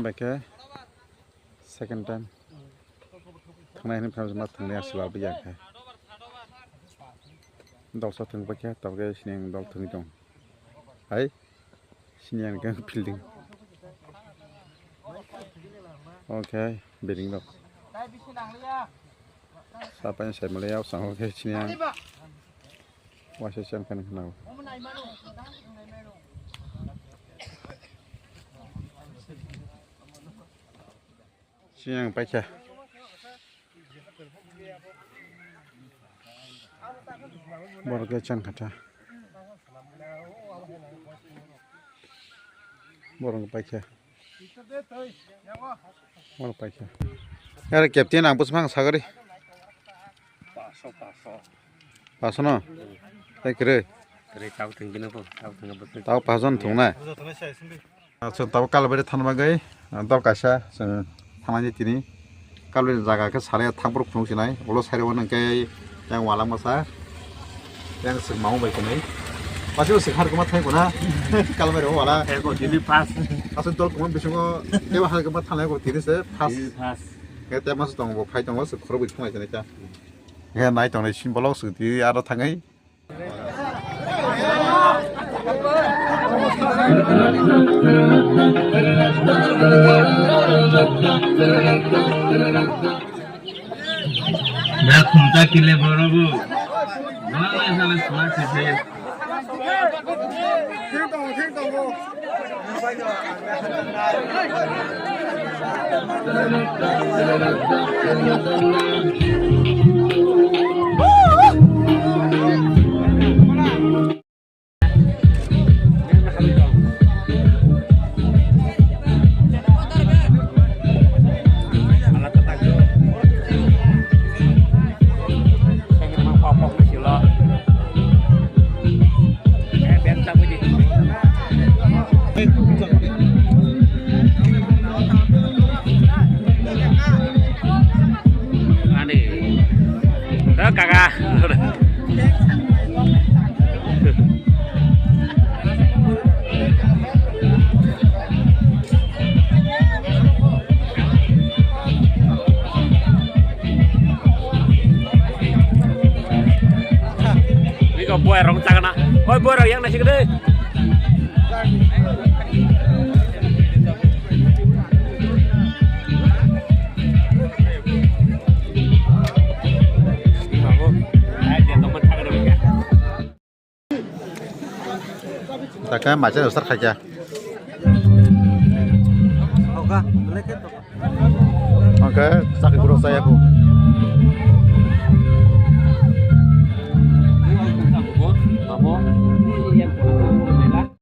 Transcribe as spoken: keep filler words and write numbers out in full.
Bai khe second time thangnai hwnwi phano ma thangni aswk bai ya khe. Dol sa thwng bai khe, tabuk khe sini ang dol thwngwi tong. Hai, sini ang khe fielding. Okay, building dok. Sapai sai malai ya, sang khe sini ang. Waisa chan khan khna. Sini ang paikha. Borok khe chan khatha. Borok paikha. Borok paikha. Yar captain ang bwsmang sagari. Paso, paso. Paso no? Tei kwrwi? Kwrwi tau thwng bini bo, tau thwng bo. Tau pason thwng nai? Chwng tabo Kalbari thangna bagwi, ah, dol kaisa chwng thangnani tini. Kalbari jaga khe salai thangphuru phunuk sinai, ulo side o hwnkhe yang walangmasa, yang chwng mamo bai kwnwi. Paso se har kwma thai kona, Kalbari o wala. Eko tini pass. Aswk dol kwma bisingo tebo har kwma thanglai ko tini se pass. Tini pass. Khe tei masa tongo, bo phai tongo, se khorokbai thunglai tini ta. Khe nai tongnai sini bolong swng twi aro thangwi. Da khumta kile borogo. Wala sala sala sese. Ani. Eh, kaka. Iko boy rong chakna. Oi, boy rong yang nasi gede. Taka macha usar khaja. Oka, chakri guru saya aku.